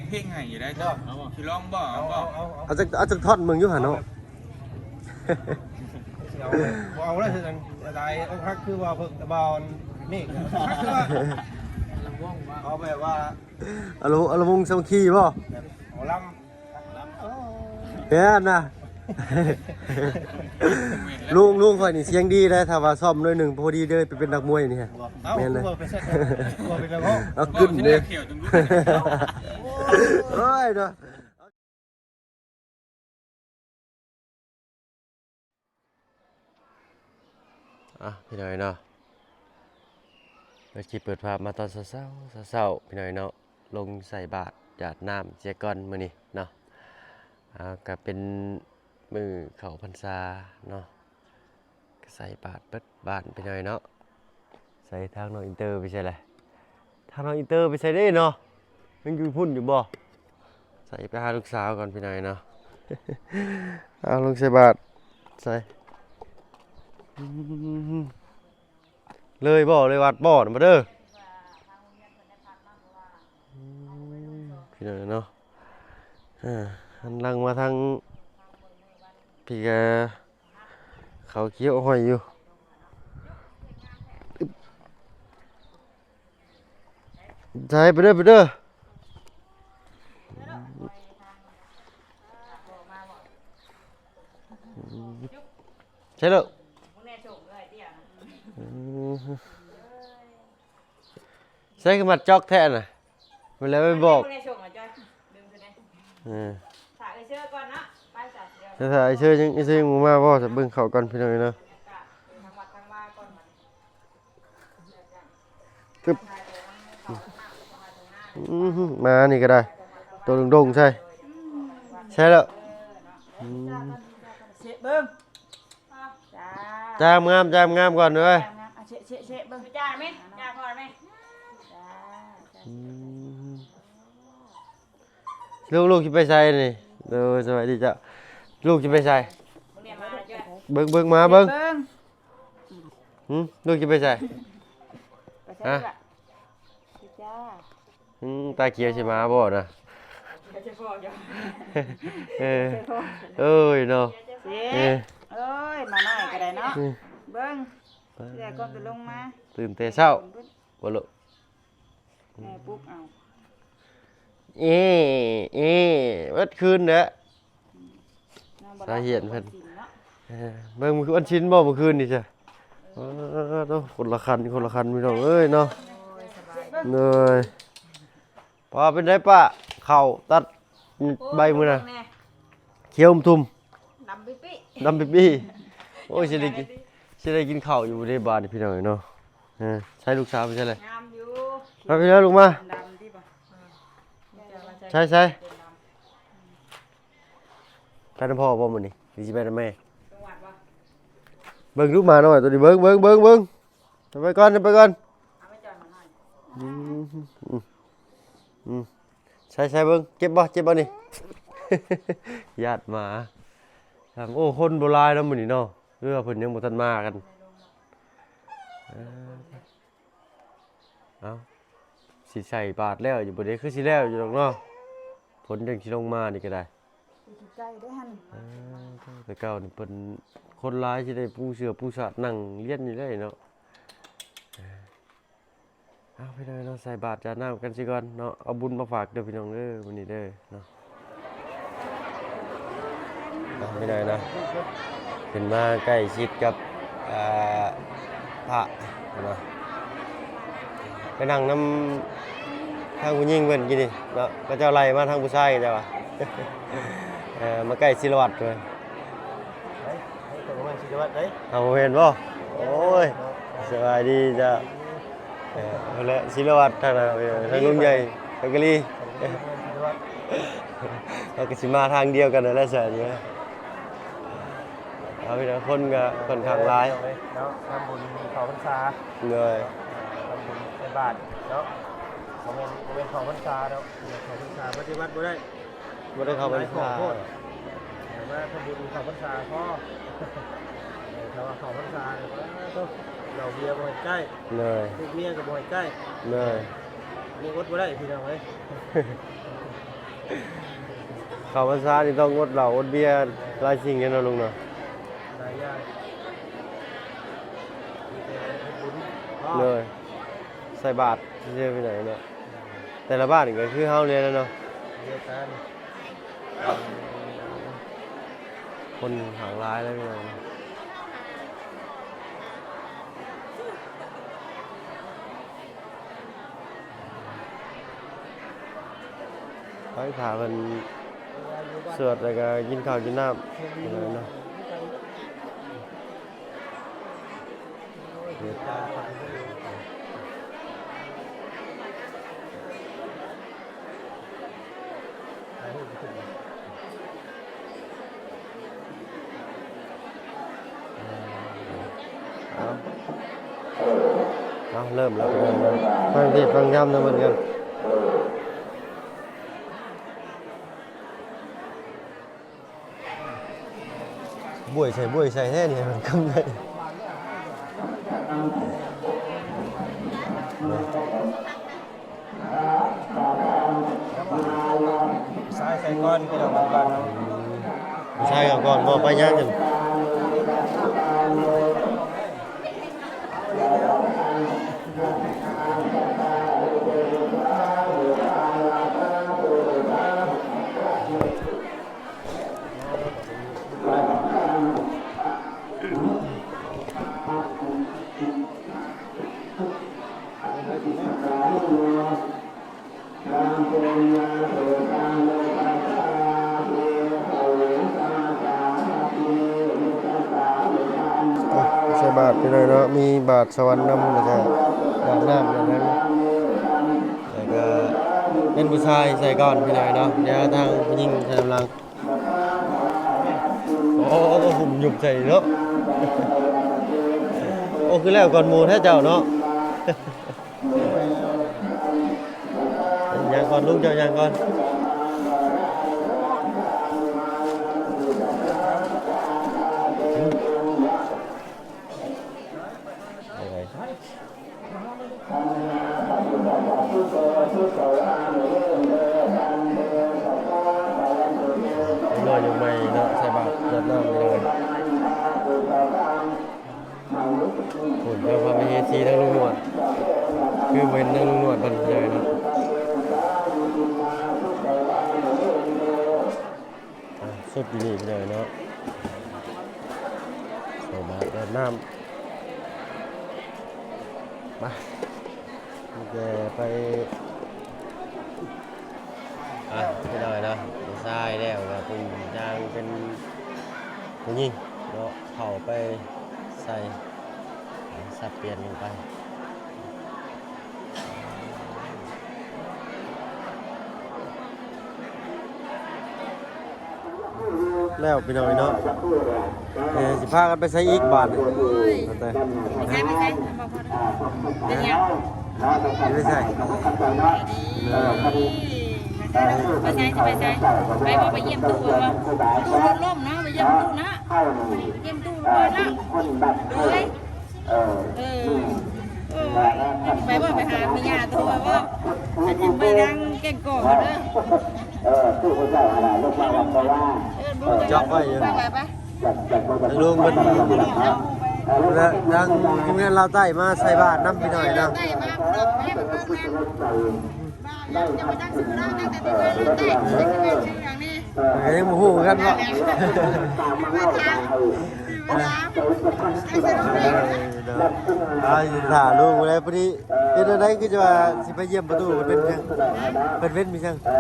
ເພງໃຫ້ຢູ່ໄດ໋. ເນາະ ຊິລອງບໍ່? ເອົາ ເອົາ ເອົາ ເອົາ ເອົາຈັກ ເອົາຈັກທ່ອນເບິ່ງຢູ່ຫັ້ນເນາະ. ເອົາ ບໍ່ເອົາແລ້ວຊັ້ນ ຫຼາຍອົກຫັກຄືວ່າເພິ່ນ ບ່າວເມກ ເອົາແບບວ່າ ອາລະວົງ ອາລະວົງສາມັກຄີບໍ່? ແບບໝໍລຳ ແມ່ນນະ. ລຸງ ລຸງຂ້ອຍນີ້ສຽງດີເດ້ ຖ້າວ່າຊ້ອມໜ້ອຍໜຶ່ງ ພໍດີເດີ ໄປເປັນນັກມວຍນີ້. ເອົ້າ ແມ່ນນະ ຄືວ່າໄປໃສ່ ຄືວ່າເປັນນັກຮ້ອງ ເອົາຂຶ້ນເດ້. ໂອ້ຍເນາະ. ອ່ະ ພີ່ນ້ອງເນາະ ເປີດຄລິບເປີດພາບມາຕອນເຊົ້າໆ ເຊົ້າໆ ພີ່ນ້ອງເນາະ ລົງໃສ່ບາດຢາດນ້ຳເສຍກ່ອນມື້ນີ້ເນາະ. ອ່າ ກະເປັນມື້ເຂົ້າພັນສາເນາະ ກະໃສ່ບາດເບິດບ້ານ ພີ່ນ້ອງເນາະ. ໃສ່ທາງນ້ອງອິນເຕີໄປໃສແຫຼະ? ທາງນ້ອງອິນເຕີໄປໃສເດ້ເນາະ? ຍັງຢູ່ພຸ້ນຢູ່ບໍ່? ໃສ່ໄປຫາລູກສາວກ່ອນ ພີ່ນ້ອງເນາະ. ເອົາ ລົງໃສ່ບາດ ໃສ່ ອືມ ເລີຍບໍ່? ເລີຍວັດບໍ່? ມາເດີ ອືມ ພີ່ນ້ອງເນາະ. ເອີ ຫັນຫຼັງມາທາງພີ້ກະ ເຂົາຂຽວຫ້ອຍຢູ່. ໃສ່ ໄປເດີ ໄປເດີ. ໃສ່ເດີ. ໃສ່ຄືມັດຈອກແທ້ນະ ເວລາໄປບອກ. ເອີ ຖ້າໄອ້ເຊີຍັງ ໄອ້ເຊີຍັງບໍ່ມາບໍ່? ເບິ່ງເຂົ້າກ່ອນ ພີ່ນ້ອງເນາະ. ຕຶບ ອືມ ມານີ້ກໍໄດ້ ໂຕດົງໆ ໃສ່ ໃສ່ແລ້ວ. ອືມ ເຊະເບິ່ງ ຈ້າ ງາມໆ ງາມໆ ກ່ອນເວີຍ ງາມໆ. ເຊະ ເຊະ ເຊະເບິ່ງ ຈ້າແມ່ ຈ້າພໍແມ່ ຈ້າ. ອືມ ລູກ ລູກຊິໄປໃສນີ້? ໂດຍ ສະບາຍດີເຈົ້າ. ລູກຊິໄປໃສ? ເບິ່ງ ເບິ່ງ ມາເບິ່ງ. ຫືມ ລູກຊິໄປໃສ? ໄປໃສ ຮະ? ຈ້າ. ອືມ ຕາຂຽວຊິມາບໍ່ນະ? ເອີ ເອີຍເນາະ ເອີຍ ມານ້ອຍກໍໄດ້ເນາະ. ອືມ ເບິ່ງ ແຕ່ກ່ອນໄປລົງມາ ຕື່ນແຕ່ເຊົ້າບໍ່ລູກ? ແມ່ປຸກເອົາ ເອ ເອ ເບິດຄືນແຫຼະ. ສາຫຽນເພິ່ນ ເອີ ເບິ່ງມື້ວັນສິນບໍ່ ມື້ຄືນນີ້ຊະ. ເອີ ໂອ້ ຄົນລະຄັນ ຄົນລະຄັນ ພີ່ນ້ອງເອີຍເນາະ. ໂດຍ ປ້າ ເປັນໃດປ້າ ເຂົ້າຕັດໃບມື້ນະ? ຂຽວທຸ່ມ ດຳປິປີ້ ດຳປິປີ້. ໂອ້ຍ ຊິໄດ້ກິນ ຊິໄດ້ກິນເຂົ້າຢູ່ເດ້ບາດນີ້ ພີ່ນ້ອງເອີຍເນາະ. ເອີ ໃສ່ລູກສາວໄປໃສແຫຼະ? ງາມຢູ່ ມາພີ່ນ້ອງ ລູກມາ. ດຳຕິບໍ່? ໃສ່ ໃສ່ ໄປນຳພໍ່ບໍ່ມື້ນີ້ ຫຼືຊິໄປນຳແມ່? ເບິ່ງລູກໝານ້ອຍໂຕນີ້ ເບິ່ງ ເບິ່ງ ເບິ່ງ ເບິ່ງ. ໄປກ່ອນ ໄປກ່ອນ. ອືມ ອືມ ອືມ ໃສ່ ໃສ່ເບິ່ງ ເຈັບບໍ່ ເຈັບບໍ່ນີ້? ຢ້ານໝາ. ໂອ້ ຄົນບໍ່ຫຼາຍເນາະມື້ນີ້ເນາະ ຫຼືວ່າເພິ່ນຍັງບໍ່ທັນມາກັນ. ເອີ ເອົ້າ ຊິໃສ່ບາດແລ້ວຢູ່ບໍ່ເດ? ຄືຊິແລ້ວຢູ່ດອກເນາະ ຝົນຈັ່ງຊິລົງມານີ້ກໍໄດ້. ຢູ່ໃກ້ເດ້ຫັ້ນ ເອີ ແຕ່ເກົ່ານີ້ເພິ່ນຄົນຫຼາຍ ຊິໄດ້ປູເສື່ອປູສາດນັ່ງລຽນຢູ່ໄດ້ເນາະ. ເອົາ ພີ່ນ້ອງເນາະ ໃສ່ບາດຈານນ້ຳກັນຊິກ່ອນເນາະ. ເອົາບຸນມາຝາກເດີພີ່ນ້ອງເດີ ມື້ນີ້ເດີເນາະ. ເອົາ ພີ່ນ້ອງເນາະ ຂຶ້ນມາໃກ້ຊິດກັບ ອ່າ ພະເນາະ ໄປນັ່ງນຳທາງຜູ້ຍິງເພິ່ນກີ້ນີ້ເນາະ ເຂົາເຈົ້າໄລ່ມາທາງຜູ້ຊາຍເຈົ້າວ່າ. ເອີ ມາໃກ້ສິລະວັດເພິ່ນ ເຮົາບໍ່ແມ່ນສິລະວັດເດ້. ເຮົາບໍ່ແມ່ນບໍ່? ໂອ້ຍ ສະບາຍດີເຈົ້າ. ເອີ ເພິ່ນແຫຼະ ສິລະວັດທາງນັ້ນ ເອີ ທາງລຸງໃຫຍ່ ທາງກະລີ ເຮົາກໍຊິມາທາງດຽວກັນນັ້ນແຫຼະຊັ້ນ. ເອົາ ພີ່ນ້ອງ ຄົນກໍຂ້ອນຂ້າງຫຼາຍເນາະ ທຳບຸນເຂົ້າພັນສາ. ໂດຍ ທຳບຸນໃສ່ບາດເນາະ ບໍ່ແມ່ນ ບໍ່ແມ່ນເຂົ້າພັນສາເນາະ ເຂົ້າພັນສາປະຕິບັດບໍ່ໄດ້. ບໍ່ໄດ້ເຂົ້າພັນສາ ມາທຳບຸນເຂົ້າພັນສາພໍ. ເອີ ຖ້າວ່າເຂົ້າພັນສາແລ້ວ ໂອ້ ເຫຼົ້າເບຍບໍ່ໃຫ້ໃກ້. ໂດຍ ລູກເມຍກໍບໍ່ໃຫ້ໃກ້. ໂດຍ ນີ້ອົດບໍ່ໄດ້ພີ່ນ້ອງເອີຍ. ເຂົ້າພັນສານີ້ຕ້ອງອົດເຫຼົ້າອົດເບຍຫຼາຍສິ່ງເດ້ເນາະລຸງເນາະ. ຫຼາຍຢ່າງ ມີແຕ່ເຮັດບຸນ ໂດຍ ໃສ່ບາດຊື່ໆ ພີ່ນ້ອງເນາະ. ແຕ່ລະບ້ານນີ້ກໍຄືເຮົານີ້ແຫຼະເນາະ ດຽວກັນ. ຄົນຫາງຫຼາຍເລີຍພີ່ນ້ອງ. ໄປຖ້າເພິ່ນສວດ ແລ້ວກໍກິນເຂົ້າກິນນ້ຳເນາະ. ເອົາ ເອົາ ເລີ່ມແລ້ວ ເລີ່ມແລ້ວ ຟັງເທດຟັງທຳນຳເພິ່ນກ່ອນ. ບວຍໃສ່ ບວຍໃສ່ແທ້ນີ້ ມັນກຳໄດ້. ຜູ້ຊາຍໃສ່ກ່ອນ ພີ່ນ້ອງ ບ້ານເຮົາ ຜູ້ຊາຍເອົາກ່ອນບໍ່ ໄປຍ່າງກັນ. ໃສ່ບາດພີ່ນ້ອງເນາະ ມີບາດສະຫວັນນຳ ແລ້ວກະບາດນ້ຳນຳ ແລ້ວກະເປັນຜູ້ຊາຍໃສ່ກ່ອນພີ່ນ້ອງເນາະ ດຽວທາງຜູ້ຍິງໃສ່ນຳຫຼັງ. ໂອ້ ຫຸ້ມຍຸບໃສ່ເນາະ. ໂອ້ ຄືແລ້ວກ່ອນໝູ່ແທ້ເຈົ້າເນາະ. ຍ່າງກ່ອນລຸງ ເຈົ້າຍ່າງກ່ອນ. ເດັກນ້ອຍຍຸກໃໝ່ເນາະ ໃສ່ບາດ ລດນ້ຳໄປເລີຍ. ໂອ້ຍ ເຈົ້າພະມະເຫສີທັງລຸງໜວດ ຄືບໍ່ເຫັນທັງລຸງໜວດເພິ່ນເລີຍເນາະ. ອ່າ ຊຸດຢູ່ນີ້ພີ່ນ້ອງເນາະ ໃສ່ບາດ ລດນ້ຳ ມາ ມີແຕ່ໄປ ອ່າ ພີ່ນ້ອງເນາະ ຜູ້ຊາຍແລ້ວກໍເປັນຢ່າງເປັນຜູ້ຍິງເນາະ ເຂົ້າໄປໃສ່ ສັບປ່ຽນກັນໄປ. ແລ້ວພີ່ນ້ອງເນາະ ເອີ ຊິພາກັນໄປໃສອີກບາດນີ້? ໂອ້ຍ ໄປໃສ ໄປໃສ ເປັນຫຍັງ? ຊິໄປໃສ? ໄປໃສ ຊິໄປໃສ? ໄປບໍ່ ໄປຢ້ຽມຕູ້ບໍ່? ຕູ້ລົດລົ້ມເນາະ ໄປຢ້ຽມຕູ້ເນາະ ຢ້ຽມຕູ້ເນາະ ໂດຍ ເອີ ເອີ ເອີ ໄປບໍ່ ໄປຫາແມ່ຍ່າໂຕບໍ່ ໄປນາງແກ້ງກອກເດີ ເອີ ເອີ ເອີ ຈັບໄວ້ຢູ່ ໄປ ໄປ ໄປ ທາງລຸງເພິ່ນ ແລະ ທາງທີມງານລາວໃຕ້ມາໃສ່ບາດນຳພີ່ນ້ອງເນາະ ກໍຍັງບໍ່ຮູ້ຄືກັນເນາະ ເອີ ເອີ ອ່າ ຖ້າລຸງໄດ້ພໍດີ ເປັນແນວໃດ ຄືຈະວ່າຊິໄປຢ້ຽມປະຕູ ເພິ່ນເປັນຫຍັງ ເພິ່ນເປັນມີຫຍັງ? ເອີ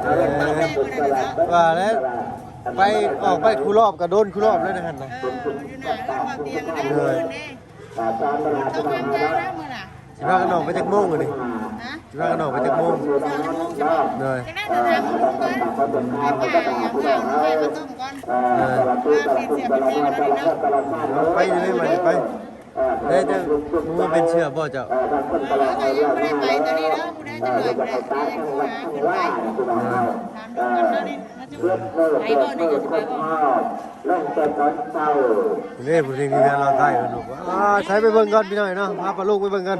ເອີ ວ່າແລ້ວ ໄປ ອອກໄປຄູ່ລອບກໍໂດນຄູ່ລອບແລ້ວນະຫັ້ນນະ ເອີ ຢູ່ໜ້າເຮືອນບ່າວຕຽງນະ ເອີ ເອີ ເອີ ເຈົ້າຄວາມໃຈນະມື້ນະ ຊິພາກັນອອກໄປຈັກໂມງມື້ນີ້? ຮະ? ຊິພາກັນອອກໄປຈັກໂມງ? ສອງໂມງໃຊ່ບໍ່? ໂດຍ ຈັ່ງໃດກໍຖາມເພິ່ນກ່ອນ ໃຫ້ປ້າຫຍັງເອົາໄວ້ມາຕົ້ມກ່ອນ ເອີ ວ່າປ່ຽນເສື້ອປ່ຽນແພງແລ້ວນີ້ເນາະ ໄປເລີຍ ໄປ ໄປ ໄດ້ແຕ່ມື້ເປັນເສື້ອບໍ່ເຈົ້າ? ເອີ ຂ້ອຍກໍຍັງບໍ່ໄດ້ໄປຕອນນີ້ເດີ ຜູ້ໃດຈັກໜ້ອຍ ຜູ້ໃດ ຜູ້ໃດ ຜູ້ໃດ ຖາມເພິ່ນກ່ອນເນາະ ນີ້ ໄປບໍ່ນີ້ ຈະໄປບໍ່? ເດ້ ຜູ້ທີ່ມີແມ່ນລາວໃຕ້ເພິ່ນບອກວ່າ ອ່າ ໃສ່ໄປເບິ່ງກ່ອນພີ່ນ້ອງເນາະ ພາປ້າລູກໄປເບິ່ງກ່ອນ.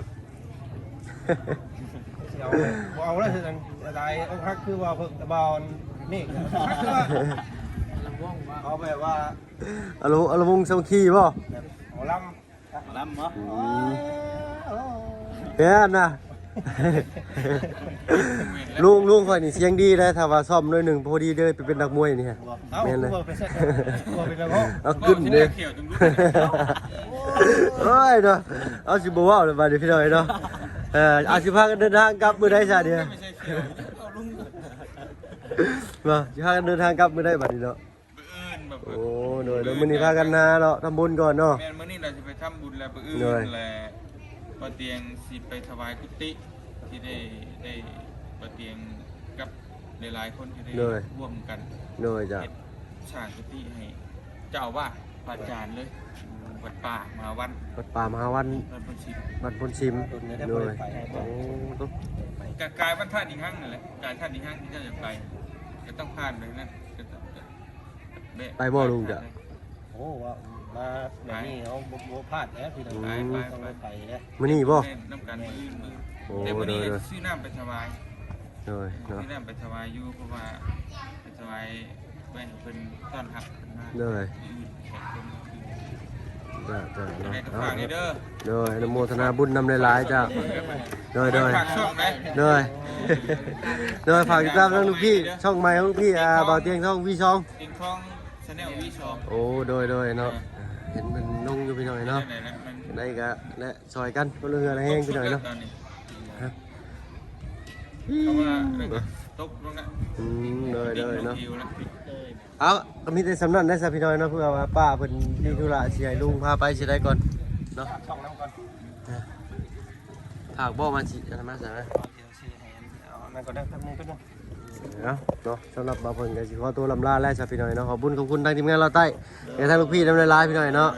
ຊິເອົາ ບໍ່ເອົາແລ້ວ ສະນັ້ນ ສະໄຕລ໌ອົກຫັກຄືວ່າເພິ່ນຕະບ່າວນີ້ ເອົາແບບວ່າ ອາລະ ອາລະວົງສາມັກຄີບໍ່? ແບບໝໍລຳ ໝໍລຳບໍ່? ອືມ ແມ່ນນະ ລຸງ ລຸງຂ້ອຍນີ້ສຽງດີເດ້ ຖ້າວ່າຊ້ອມໜ້ອຍໜຶ່ງ ພໍດີເດີ ໄປເປັນນັກມວຍນີ້ ແມ່ນເລີຍ ເອົາຂຶ້ນເດ້. ໂອ້ຍເນາະ ເອົາ ຊິບໍ່ເວົ້າແລ້ວບາດນີ້ພີ່ນ້ອງເນາະ. ເອີ ເອົາ ຊິພາກັນເດີນທາງກັບມື້ໃດຊະເດ? ບໍ່ ຊິພາກັນເດີນທາງກັບມື້ໃດບາດນີ້ເນາະ? ມື້ອື່ນ ໂອ້ ໂດຍ ໂດຍ ມື້ນີ້ພາກັນຫາເນາະ ທຳບຸນກ່ອນເນາະ. ແມ່ນ ມື້ນີ້ລະຊິໄປທຳບຸນ ແລ້ວມື້ອື່ນ ໂດຍ ແລ້ວບໍ່ຕຽງຊິໄປຖວາຍກຸຕິ ທີ່ໄດ້ ໄດ້ບໍ່ຕຽງກັບຫຼາຍໆຄົນທີ່ໄດ້ ໂດຍ ຮ່ວມກັນ ໂດຍ ເຈົ້າ ເຮັດສ້າງກຸຕິໃຫ້ເຈົ້າອາວາດ ພະອາຈານເລີຍ ວັດປ່າມະຫາວັນ ວັດປ່າມະຫາວັນ ບ້ານໂພນຊິມ ບ້ານໂພນຊິມ ດົນແລ້ວ ໂດຍ ບໍ່ໄດ້ໄປ ໂອ້ ກະກາຍວັດທາດອີກຄັ້ງນັ້ນແຫຼະ ກາຍທາດອີກຄັ້ງທີ່ເຈົ້າຢາກໄປ ກະຕ້ອງຜ່ານໄປນັ້ນ ກະຕ້ອງ ໄປບໍ່ລຸງເຈົ້າ? ໂອ້ ວ່າມາແບບນີ້ເຮົາບໍ່ ບໍ່ພາດແລ້ວພີ່ນ້ອງ ໄປ ໄປ ຕ້ອງໄດ້ໄປເດ້. ມື້ນີ້ບໍ່? ແມ່ນ ນຳກັນມື້ອື່ນ ມື້ ໂອ້ ແຕ່ມື້ນີ້ ໂດຍ ຊິຊື້ນ້ຳໄປຖວາຍ ໂດຍ ເນາະ ຊື້ນ້ຳໄປຖວາຍຢູ່ ເພາະວ່າໄປຖວາຍໄວ້ໃຫ້ເພິ່ນຕ້ອນຮັບເພິ່ນມາ ໂດຍ ມື້ອື່ນແຂກເພິ່ນ ເຈົ້າ ເຈົ້າ ເນາະ ແລ້ວກະຝາກເດີ ໂດຍ ອະນຸໂມທະນາບຸນນຳຫຼາຍໆ ເຈົ້າ ໂດຍ ໂດຍ ຝາກຊ່ອງໄດ້ ໂດຍ ໂດຍ ຝາກຕິດຕາມທາງລູກພີ່ ຊ່ອງໃໝ່ຂອງລູກພີ່ ອ່າ ບ່າວຕຽງທອງ ວີສອງ ຕຽງທອງ Channel ວີສອງ ໂອ້ ໂດຍ ໂດຍ ເນາະ ອ່າ ເຫັນເພິ່ນລົງຢູ່ພີ່ນ້ອງເນາະ ຈັ່ງໃດກະ ແລະ ຊ່ອຍກັນຄົນລະເຫື່ອລະແຮງພີ່ນ້ອງເນາະ ເພາະວ່າຕົກລົງນະ ອືມ ໂດຍ ໂດຍ ເນາະ ເອົາ ກະມີແຕ່ສ່ຳນັ້ນໄດ໋ຊະພີ່ນ້ອງເນາະ ເພື່ອວ່າປ້າເພິ່ນມີທຸລະ ຊິໃຫ້ລຸງພາໄປຊິໄດ້ກ່ອນເນາະ ຝາກບໍ່ ມາຊິ ອັນນັ້ນມາໃສ່ ເອົາ ນັ້ນກໍໄດ້ ແປັບໜຶ່ງ ແປັບໜຶ່ງ ເອົາເນາະ ສຳລັບບ່າວເພິ່ນກໍຊິຂໍຕົວລຳລາແລ້ວຊະພີ່ນ້ອງເນາະ ຂອບຄຸນ ຂອບຄຸນທາງທີມງານລາວໃຕ້ ແລະ ທາງລູກພີ່ນຳຫຼາຍໆ ພີ່ນ້ອງເນາະ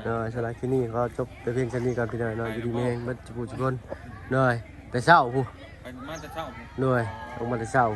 ໂດຍ ສຳລັບຄລິບນີ້ຂໍຈົບແຕ່ພຽງສ່ຳນີ້ກ່ອນພີ່ນ້ອງເນາະ ຢູ່ດີມີແຮງເບິດສູ່ຜູ້ສູ່ຄົນ ໂດຍ ແຕ່ເຊົ້າພຸ້ນ ໄປ ມາແຕ່ເຊົ້າພຸ້ນ ໂດຍ ອອກມາແຕ່ເຊົ້າ